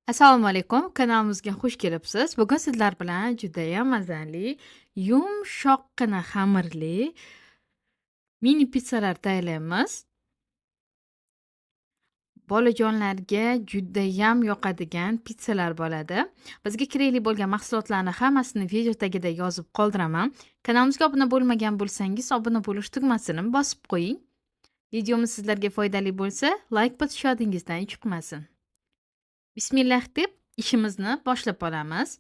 Assalomu alaykum, kanalimizga xush kelibsiz. Bugun sizlar bilan judayam mazali, yumshoqqina xamirli mini pitsalar tayyorlaymiz. Bolajonlarga judayam yoqadigan pitsalar bo'ladi. Bizga kerakli bo'lgan mahsulotlarni hammasini video tagida yozib qoldiraman. Kanalimizga obuna bo'lmagan bo'lsangiz, obuna bo'lish tugmasini bosib qo'ying. Videomiz sizlarga foydali bo'lsa, layk bosish yodingizdan chiqmasin. Bismillah deb ishimizni boshlab olamiz.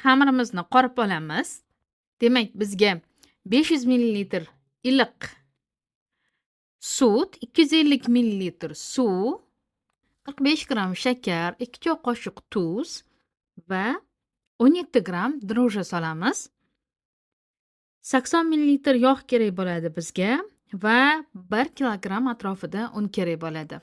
Xamirimizni qorib olamiz. Demak, bizga 500 ml iliq sut, 250 ml suv, 45 gramm shakar, 2 choy qoshiq tuz va 17 gramm дрожжи solamiz. 80 ml yog' kerak bo'ladi bizga va 1 kilogramm atrofida un kerak bo'ladi.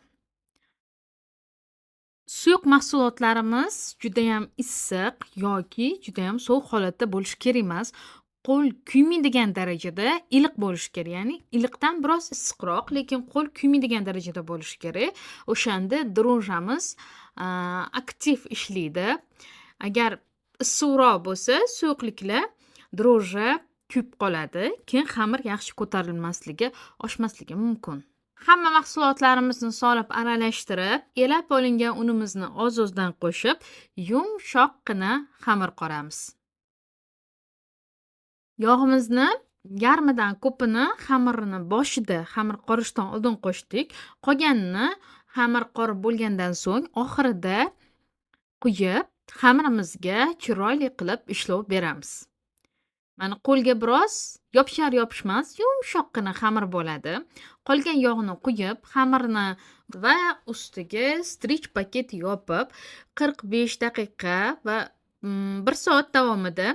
Suyuq mahsulotlarimiz judayam issiq yoki judayam sovuq holatda bo'lishi kerak emas. Qo'l kuymaydigan darajada iliq bo'lishi kerak. Ya'ni iliqdan biroz issiqroq, lekin qo'l kuymaydigan darajada bo'lishi kerak. O'shanda дрожжи miz aktiv ishlaydi. Agar issiqroq bo'lsa, suyuqliklar, дрожжи kuyib qoladi. Keyin xamir yaxshi ko'tarilmasligi, oshmasligi mumkin. Hamma mahsulotlarimizni solib aralashtirib, elab olingan unimizni oz-ozdan qo'shib, yumshoqqina xamir qoramiz. Yog'imizni yarmidan ko'pini xamirni boshida, xamir qorishdan oldin qo'shdik. Qolganini xamir qorib bo'lgandan so'ng oxirida quyib, xamirimizga chiroyli qilib ishlov beramiz. Mana, qo'lga biroz yopishar yopishmas yumshoqqina xamir bo'ladi. Qolgan yog'ni quyib, xamirni va ustiga стрейч paket yopib, 45 daqiqa va 1 soat davomida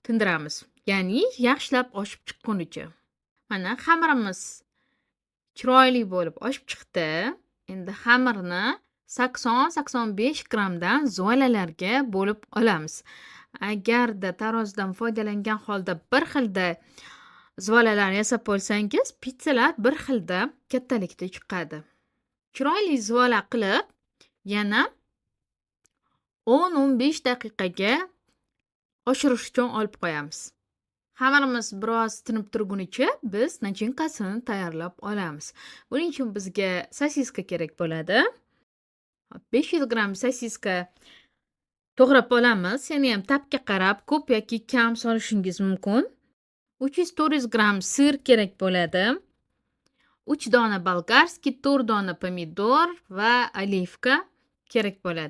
tindiramiz. Ya'ni yaxshilab oshib chiqqunicha. Mana, xamirimiz chiroyli bo'lib oshib chiqdi. Endi xamirni 80-85 grammdan zuvalalarga bo'lib olamiz. Agarda tarozidan foydalangan holda bir xilda zuvalalar yasab olsangiz, pitsalar bir xilda kattalikda chiqadi. Chiroyli zuvala qilib, yana 10-15 daqiqaga oshirish uchun olib qo'yamiz. Xamirimiz biroz tinib turgunicha biz начинка sini tayyorlab olamiz. Buning uchun bizga sosiska kerak bo'ladi. 500 gramm sosiska to'g'rab olamiz. Yanayam ta'bga qarab ko'p yoki kam solishingiz mumkin. 300-400 gramm сыр kerak bo'ladi. 3 dona болгарский, 4 dona pomidor va оливка kerak bo'ladi.